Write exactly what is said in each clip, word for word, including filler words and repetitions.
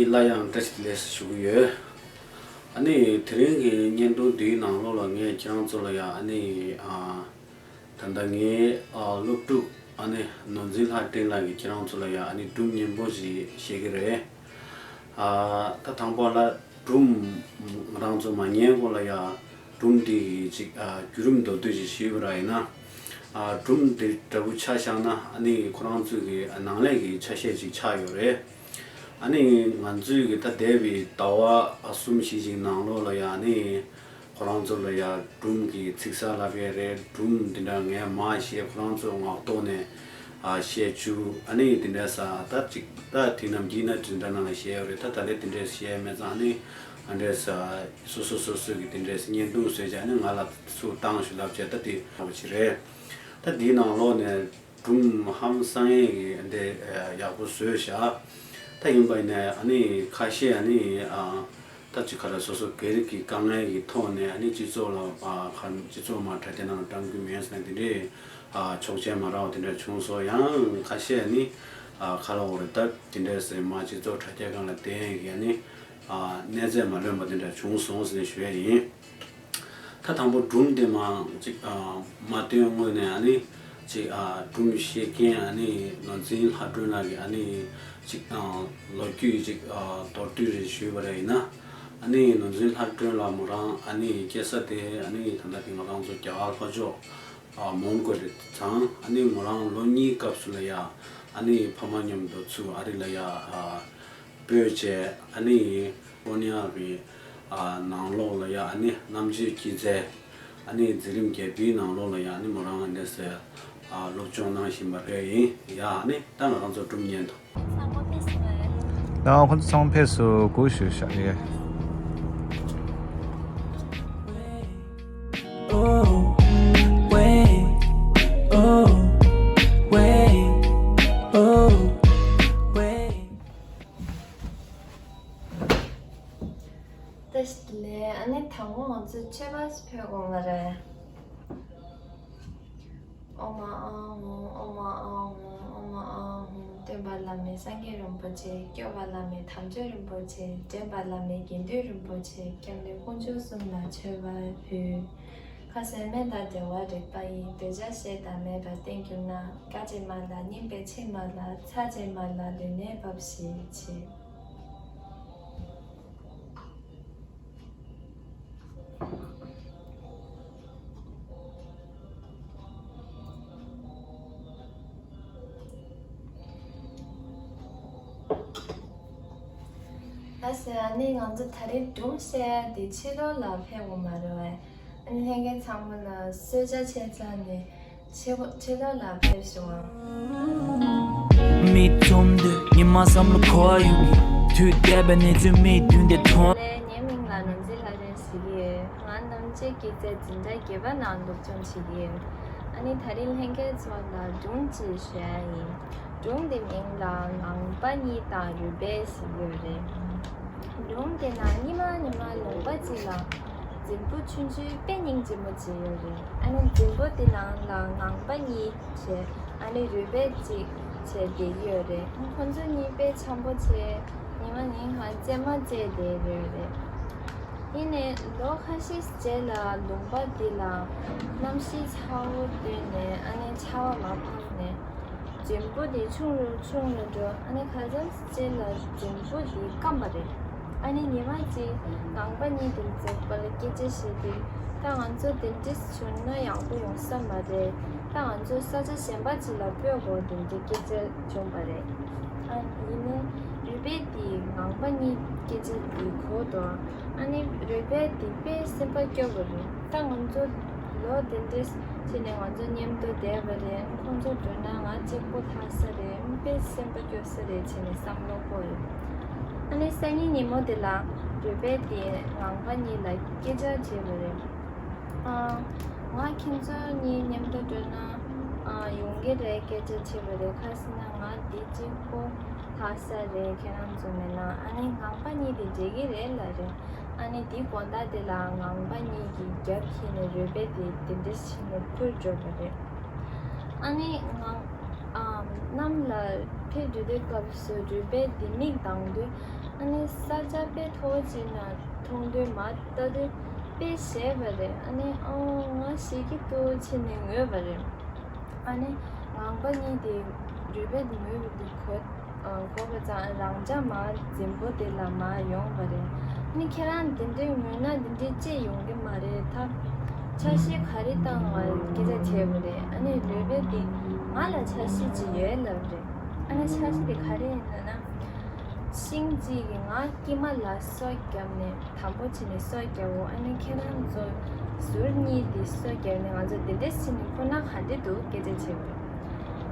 སླར་ཡང་བཀྲ་ཤིས་བདེ་ལེགས་ཞུ་གི་ཡོད། ཨ་ནི་དེ་རིང་གི་བརྙན་ཐུང་འདིའི་ནང་ལོགས་ལ་ངས་ཁྱེད་རང་ཚོ་ལ་ཡ་ཨ་ནི་ཨ། ད་ལྟ་ངའི་ཨ་སློབ་ཕྲུག་ཨ་ནི་ནོར་འཛིན་ལྷ་སྒྲོན་ལགས་ཀྱིས་ཁྱེད་རང་ཚོ་ལ་ཡ་ཨ་ནི་སྒྲུང་སྙན་པོ་ཞིག་བཤད་ཀྱི་རེད། ཨ་ད་དང་པོ་ལ་སྒྲུང་ང་རང་ཚོ་མ་ཉན་གོང་ལ་ཡ་སྒྲུང་འདི་གི་ཅིག་ཨ་བརྒྱུད་རིམ་མདོར་བསྡུས་ཤིག་ཞུས་པ་ར་ཡིན་ན། ཨ་སྒྲུང་འདི་འདྲ་པོ་ཆ་བཞག་ན་ཨ་ནི་ཁོ་རང་ཚོའི་གི་ནང་ལས་ཀྱི་ཆ་ཤས་ཅིག་ཆགས་ཡོད་རེད། ཨ་ནི་ང་ཚོའི་གི་ད་འདས་པའི་ཟླ་བ་གསུམ་བཞི་ཞིག་ནང་ལོགས་ལ་ཡ་ཨ་ནི་ཁོ་རང་ཚོ་ལ་ཡ་སྒྲུང་གི་ཚིག་གསར་ལབ་ཡས་རེད། སྒྲུང་འདི་འདྲ་ངས་མ་བཤད། ཁོ་རང་ཚོ་ངག་ཐོག་ནས་ཨ་བཤད་བཅུག་ཨ་ནི་དེ་འདྲ་ས་ད་ཅིག་ད་དེ་ནམ་རྒྱུན་ན་དེ་འདྲ་ནང་ལ་བཤད་ཡོད་རེད། ད་ད་ལས་དེ་འདྲ་བཤད་མེད་ཙང་ཨ་ནི་ཨ་འདྲ་ས་སོ་སོ་སོ་སོ་གི་དེ་འདྲ་ས་བརྙན་ཐུང་བཟོས་བྱས་ཨ་ནི་ང་ལ་ཚུར་བཏང་ཞུ་ལབ་བྱས། ད་དེ་འདྲ་བ་ཅིག་རེད། ད་འདིའི་ནང་ལོགས་ནས་སྒྲུང་ཧང་སང་ཡས་ཀྱི་འདི་ཡག་པོ་བཟོས་བཞག་ད་ཡིན་པ་ཡིན་ནའི་ཨ་ནི་ཁ་ཤས་ཨ་ནི་ཨ་ད་ཅིག་ག་རེ་སོ་སོ་སྒེར་གྱི་དཀའ་ངལ་གྱི་ཐོག་ནས་ཨ་ནི་སྤྱི་ཚོགས་ལ་ཨ་ག་སྤྱི་ཚོགས་མར་དྲ་རྒྱ་ནང་ལ་བཀྲམ་རྒྱུ་མེད་ཟེར་ནས་དེ་འདྲའི་ཨ་ཆོག་མཆན་མ་རག་པ་དེ་འདྲ་བྱུང་སོང་། ཡང་ཁ་ཤས་ཨ་ནི་ཨ་ག་ལ་འོ་རེད། ད་དེ་འདྲའི་ཟེར་མ་སྤྱི་ཚོགས་དྲ་རྒྱ་སྒང་ལ་བསྟན་ཡས་ཀྱི་ཨ་ནི་ཨ་གནས་ཚད་མ་ལོན་པ་དེ་འདྲ་བྱུང་སོང་ཟེར་ནས་ཞུ་ཡས་ཡིན། ད་དང་པོ་སྒྲུང་དེ་མ་ཅིག་ཨ་མ་བཏོན་སྔོན་ནས་ཨ་ནི་ཅིག་ཨ་སྒྲུང་བཤད་མཁན་ཨ་ནི་ནོར་འཛིན་ལྷ་སྒྲོན་ལགས་ཀྱིས་ཨ་ནི་ཅིག་ཨ་ལོ་རྒྱུས་ཅིག་ཨ་མདོར་བསྡུས་རེ་ཞུས་པ་རེད། ཡིན་ན་ཨ་ནི་ནོར་འཛིན་ལྷ་སྒྲོན་ལགས་མོ་རང་ཨ་ནི་སྐྱེས་ས་དེ་ཨ་ནི་ད་ལྟ་དེ་ང་རང་ཚོ་རྒྱ་གར་ལྷོ་ཕྱོགས་ཨ་མོན་གྷོ་རེད་ཙང་། ཨ་ནི་མོ་རང་ལོ་གཉིས་སྐབས་སུ་ལ་ཡ་ཨ་ནི་ཕ་མ་མཉམ་དུ་ཚུར་ཨ་རི་ལ་ཡ་ཨ་སྤོས་བྱས། ཨ་ནི་ཀོ་ནི་ཡ་གི་ཨ་ནང་ལོགས་ལ་ཡ་ཨ་ནི་རྣམ་དཔྱོད་སྐྱེད་ཚལ་ཨ་ནི་འཛིན་རིམ་བརྒྱད་པའི་ནང་ལོགས་ལ་ཡ་ཨ་ནི་མོ་རང་ཨ་འདྲ་ཟེར་ཨ་སློབ་སྦྱོང་གནང་བཞིན་པ་རེད་ཡིན། ཡ་ཨ་ནི་ད་ང་རང་ཚོ་སྒྲུང་ཉན་དང་། ཚང་མ་ཕེབས་སོང་ངས། ད་ཁོང་ཚོ་ཚང་མ་ཕེབས་སོང་། སྒུག་ཞུ་བཞག་ཡས། Oh, wait, oh, wait, oh, wait. ད་ལས་ཨ་ནི་དང་པོ་ང་ཚོས་མཆོད་པ་ཕུལ་དགོས་མ་རེད། ཨོཾ་ཨཱཿཧཱུྃ། ཨོཾ་ཨཱཿཧཱུྃ། ཨོཾ་ཨཱཿཧཱུྃ། སྟོན་པ་བླ་མེད་སངས་རྒྱས་རིན་པོ་ཆེ། སྐྱོབ་པ་བླ་མེད་དམ་ཆོས་རིན་པོ་ཆེ། འདྲེན་པ་བླ་མེད་དགེ་འདུན་རིན་པོ་ཆེ། སྐྱབས་གནས་དཀོན་མཆོག་གསུམ་ལ་མཆོད་པ་ཕུལ། ཁ་ཟས་སྨན་དང་བདེ་བ་རིག་པ་ཡི། འདོད་ཆགས་ཞེ་སྡང་མེད་པར་བརྟན་གྱུར་ན། དགའ་བྱེད་མ་ལ་སྙན་པའི་ཕྱིར་མ་ལ། ཚར་བྱེད་མ་ལ་ལུས་གནས་བབས་ཤིག་ཅེས། ལགས་སོ། ཨ་ནི་ང་ཚོ་ད་རེས་སྒྲུང་བཤད་ཡ་དེ་ཕྱི་ལོགས་ལ་ཕེབས་དགོས་མ་རེད་བས། ཨ་ནི་ལྷན་རྒྱས་ཚང་མ་ལ་གསོལ་ཇ་ཆེ་ཚང་ནས་ཕྱི་ཕྱི་ལོགས་ལ་ཕེབས་ཤོག་ཨང་། མིག་བཙུམ་དུས་ཉི་མ་བསམ་བློ་འཁོར་ཡོང་གི། དུས་འདས་པའི་གནས་ཚུལ་མིག་མདུན་དེ་མཐོང་། ངའི་མིང་ལ་ནོར་འཛིན་ལྷ་སྒྲོན་ཟེར་གྱི་ཡོད། ང་རྣམ་དཔྱོད་སྐྱེད་ཚལ་འཛིན་གྲྭ་བརྒྱད་པ་ནང་སློབ་སྦྱོང་བྱེད་ཀྱི་ཡོད། ཨ་ནི་ད་རིང་ལྷན་རྒྱས་ཚོ་ལ་སྒྲུང་ཅིག་ཞུ་ཡ་ཡིན། སྒྲུང་དེ་མིང་ལ་ངང་པ་གཉིས་དང་རུས་སྦལ་ཟེར་གྱི་ཡོད་རེད། སྒྲུང་དེ་ནང་ཉི་མ་ཉི་མ་ལུང་པ་གཅིག་ལ་རྫིང་བུ་ཆུང་ཆུང་དཔེ་སྙིང་རྗེ་མོ་ཅིག་ཡོད་རེད། ཨ་ནི་རྫིང་བུ་དེ་ནང་ལ་ངང་པ་གཉིས་བྱས། ཨ་ནི་རུས་སྦལ་གཅིག་བྱས་བསྡད་ཀྱི་ཡོད་རེད། ཁོང་ཚོ་གཉིས་དཔེ་འཆམ་པོ་བྱས་ཉི་མ་ཉིན་གང་རྩེད་མོ་རྩེས་བསྡད་ཡོད་རེད། ཡིན་ནའི་ལོ་ཁ་ཤས་རྗེས་ལ་ལུང་པ་འདི་ལ་གནམ་གཤིས་ཚ་བོ་བཏོན་ནས་ཨ་ནི་ཆར་པ་མར་འཕངས་ནས་རྫིང་བུ་དེ་ཆུང་རུ་ཆུང་རུ་འགྲོ། ཨ་ནི་ཁ་ཙམ་རྗེས་ལ་རྫིང་བུ་དེ་སྐམ་པ་རེད། ཨ་ནི་ཉི་མ་གཅིག་ངང་པ་གཉིས་དེ་མཛེས་པ་ལ་སྐད་ཆ་བཤད་དུས། ད་ང་ཚོ་དེ་འདྲས་བྱུང་ན་ཡག་པོ་ཡོང་ས་མ་རེད། ད་ང་ཚོ་ས་ཆ་གཞན་པ་ཅིག་ལ་སྤོས་དགོས་དེ་འདྲས་སྐད་ཆ་བྱུང་བ་རེད། ཨ་ཡིན་ནའི་རུས་སྦལ་དེས་ངང་པ་གཉིས་སྐད་ཆ་དེ་གོ་འདུག་ཨ་ནི་རུས་སྦལ་དེ་དཔེ་སེམས་པ་སྐྱོ་བོ་རེད། ད་ང་ཚོ་ལོ་དེ་འདྲས་བྱས་ནས་ང་ཚོ་མཉམ་དུ་བསྡད་པ་རེད། ཁོང་ཚོ་འགྲོ་ན་ང་གཅིག་པོ་ལྷག་ས་རེད། དཔེ་སེམས་པ་སྐྱོ་ས་རེད་བྱས་ནས་བསམ་བློ་འཁོར་ཡོད། ཨ་ནི་སང་ཉིན་ཉིན་མོ་དེ་ལ་རུས་སྦལ་དེས་ངང་པ་གཉིས་ལ་སྐད་ཆ་བྱས་པ་རེད། ཨ། ང་ཁྱེད་ཚོ་གཉིས་མཉམ་དུ་འགྲོ་ན་ཨ་ཡོང་གི་རེད་སྐད་ཆ་བྱས་པ་རེད། ག་ཟེར་ན་ང་འདི་གཅིག་པོ་ལྷག་ས་རེད། ཁྱེད་རང་ཚོ་མེད་ན། ཨ་ནི་ངང་པ་གཉིས་དེ་འགྲིག་གི་རེད་ལབ་རེད། ཨ་ནི་དེའི་དགོང་དག་དེ་ལ་ངང་པ་གཉིས་ཀྱིས་རྒྱབ་ཁྱེར་ནས་རུས་སྦལ་དེ་དེ་འདྲ་བྱས་ནས་འཕུར་འགྲོ་བ་རེད། ཨ་ནི་ང་ཨ་གནམ་ལ་འཕུར་འགྲོ་དུས་སྐབས་སུ་རུས་སྦལ་དེ་མིག་གདངས་དུས་ ཨ་ནི་ས་ཆ་དཔེ་མཐོ་བོ་ཅིག་ན་མཐོང་དུས་མ་ལྟ་དུས་དཔེ་ཞེད་པ་རེད། ཨ་ནི་ཨོ་ང་ཞེད་ཀྱི་འདུག་བྱས་ནས་ངུས་པ་རེད། ཨ་ནི་ངང་པ་གཉིས་དེ་རུས་སྦལ་དེ་ངུས་པ་དེ་གོ་གོ་བ་ཙང་རང་ཅག་མ་རྫིང་བུ་དེ་ལ་མ་ཡོང་བ་རེད། ཨ་ནི་ཁྱེད་རང་དེ་འདྲའི་ངུས་ན་དེ་འདྲའི་ཅི་ཡོང་གི་མ་རེད་ད། འཆར་གཞི་ག་རེ་བཏང་བ་སྐད་ཆ་བྱས་པ་རེད། ཨ་ནི་རུས་སྦལ་དེ་ང་ལ་འཆར་གཞི་ཅིག་ཡོད་ལབ་རེད། ཨ་ནི་འཆར་གཞི་དེ་ག་རེ་ཡིན་ན་ན། ཤིང་གཅིག་གིས་ང་དཀྱིལ་མ་ལ་སོ་བརྒྱབ་ནས་དམ་པོ་བྱས་ནས་སོ་བརྒྱབ་འོ། ཨ་ནི་ཁྱེད་རང་ཚོ་ཟུར་གཉིས་དེ་སོ་བརྒྱབ་ནས་ང་ཚོ་དེ་འདྲས་བྱས་ནས་ཁོ་ན་ག་འདྲས་འདུག་སྐད་ཆ་བྱས་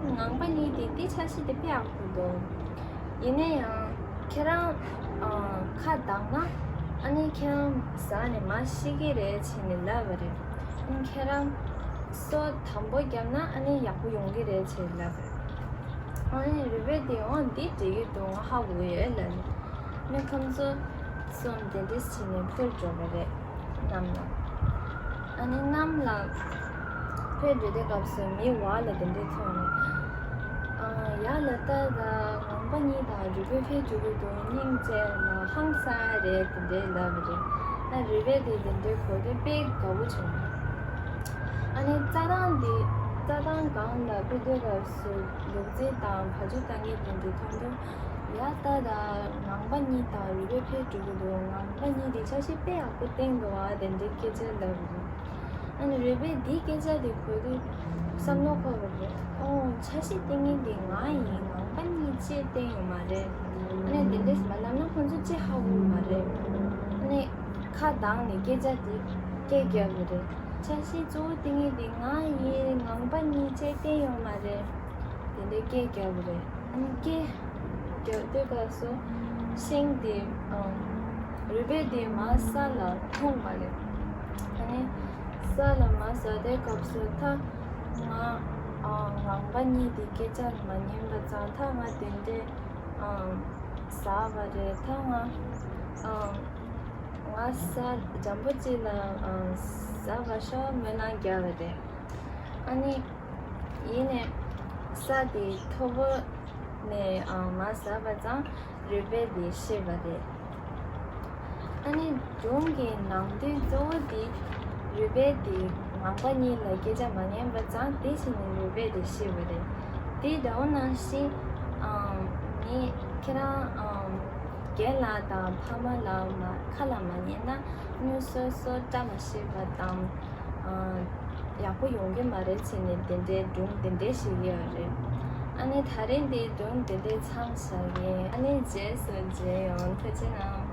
འོ། ངང་པ་གཉིས་དེ་དེ་འཆར་གཞི་དེ་དཔེ་ཡག་པོ་འདུག་ཡིན་ན་ཡང་ཁྱེད་རང་ཨ་ཁ་གདངས་ན་ཨ་ནི་ཁྱེད་རང་ཟ་ནས་མར་ཤི་གི་རེད་བྱས་ནས་ལབ་པ་རེད། ཨ་ནི་ཁྱེད་རང་སོ་དམ་པོ་བརྒྱབ་ན་ཨ་ནི་ཡག་པོ་ཡོང་གི་རེད་བྱས་ལབ་པ་རེད། ཨ་ནི་རུས་སྦལ་དེ་འོ་འདི་འགྲིག་གི་འདུག་ང་ཧ་གོ་ཡོད་ལབ་ནས། ཨ་ནི་ཁོང་ཚོ་གསུམ་དེ་འདྲས་བྱས་ནས་འཕུར་འགྲོ་བ་རེད་གནམ་ལ། ཨ་ནི་གནམ་ལ་འཕུར་འགྲོ་དུས་སྐབས་སུ་མི་བར་ལ་དེ་འདྲས་མཐོང་ནས། ཨ་ཡར་ལ་ལྟ་ད་ངང་པ་གཉིས་དང་རུས་སྦལ་འཕུར་འགྲོ་གི་འདུག་སྙིང་རྗེ་ལ་ཧང་སང་རེད་དེ་འདྲས་ལབ་པ་རེད། ཨ་རུས་སྦལ་དེ་དེ་འདྲས་གོ་དུས་དཔེ་དགའ་བོ་བྱུང་། ཨ་ནི་རྩྭ་ཐང་འདི་རྩྭ་ཐང་སྒང་ལ་འཕུར་འགྲོ་སྐབས་སུ་ལུག་རྫི་དང་བ་ཕྱུགས་བཏང་མཁན་དེ་འདྲས་མཐོང་དུས། ཡ་ད་ད་ངང་པ་གཉིས་དང་རུས་སྦལ་འཕུར་འགྲོ་གི་འདུག་ངང་པ་གཉིས་དེ་འཆར་གཞི་དཔེ་ཡག་པོ་བཏིང་འདུག་ཨ་དེ་འདྲའི་སྐད་ཆ་ལབ་རེད། ཨ་ནི་རུས་སྦལ་འདིའི་སྐད་ཆ་དེ་གོ་དུས་བསམ་བློ་འཁོར་བ་རེད། ཨོ་འཆར་གཞི་བཏིང་མཁན་དེ་ང་ཡིན། ངང་པ་གཉིས་ཅིག་བཏིང་ཡོད་མ་རེད། ཨ་ནི་དེ་འདྲས་མ་ལབ་ན་ཁོང་ཚོ་ཅི་ཧ་གོ་གི་མ་རེད། ཨ་ནི་ཁ་གདངས་ནས་སྐད་ཆ་དེ་སྐད་བརྒྱབ་པ་རེད། འཆར་གཞི་གཙོ་བོ་བཏིང་མཁན་དེ་ང་ཡིན། ངང་པ་གཉིས་ཅིག་བཏིང་ཡོད་མ་རེད། དེ་འདྲའི་སྐད་བརྒྱབ་པ་རེད། ཨ་ནི་སྐད་རྒྱག་དུས་སྐབས་སུ་ཤིང་དེ་ཨ་རུས་སྦལ་དེ་མར་ས་ལ་ལྷུང་བ་རེད། ཨ་ནི་ས་ལ་མར་ཟག་དུས་སྐབས་སུ་ད་ང་ཨ་ངང་པ་གཉིས་དེ་སྐད་ཆ་མ་ཉན་པ་ཙང་ད་ང་དེ་འདྲའི་ཨ་ཟག་པ་རེད། ད་ང་ཨ་ང་ས་འཇམ་པོ་ཅིག་ལ་ཨ་ཟག་པ་ཤོག་སྨོན་ལམ་རྒྱག་པ་རེད། ཨ་ནི། ཡིན་ནའི། ས་དེ་མཐོ་པོ་ནས་ཨ་མར་ཟག་པ་ཙང་རུས་སྦལ་དེ་ཤི་བ་རེད། ཨ་ནི་སྒྲུང་གི་ནང་དོན་གཙོ་བོ་དེ་རུས་སྦལ་དེ་ངང་པ་གཉིས་ལ་སྐད་ཆ་མ་ཉན་པ་ཙང་དེ་བྱས་ནས་རུས་སྦལ་དེ་ཤི་བ་རེད། དེ་འདྲ་བོ་ནང་བཞིན་ཨ་ངས་ཁྱེད་རང་ཨ་རྒན་ལགས་དང་ཕ་མ་ལ་མ་ཁ་ལ་མ་ཉན་ན་དངུལ་སོ་སོ་བཀྲ་མ་ཤིས་པ་དང་། ཨ། ཡག་པོ་ཡོང་གི་མ་རེད་བྱས་ནས་དེ་འདྲའི་སྒྲུང་དེ་འདྲའི་ཞིག་ཡོད་རེད། ཨ་ནི་ད་རིང་འདིའི་སྒྲུང་དེ་འདྲའི་མཚམས་བཞག་གི་ཡིན། ཨ་ནི་རྗེས་སུ་མཇལ་ཡོང་། ཐུགས་རྗེ་གནང་།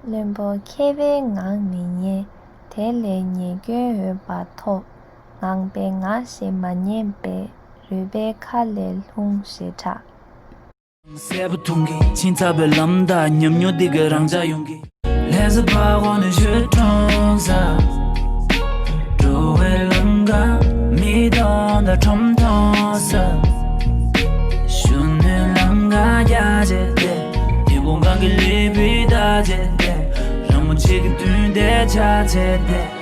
བླུན་པོ་མཁས་པའི་ངག་མི་ཉན། དེ་ལས་ཉེས་སྐྱོན་འོས་པ་ཐོབ། ངང་པའི་ངག་ཞིག་མ་ཉན་པས། རུས་སྦལ་ཁ་ལས་ལྷུང་ཞེས་གྲགས། གསལ་པོ་མཐོང་གི། ཕྱིན་ཚར་བའི་ལམ་དང་ཉམས་མྱོང་འདི་ག་རང་འཇགས་ཡོང་གི། Les efforts qu'on ne je tronc ça. Trouver l'homme gars, mi dans la trompe dans ça. Je ne l'homme gars, ya, je t'ai. Et bon, quand il est plus tard, je t'ai. L'amour, c'est que tu t'es déjà, je t'ai.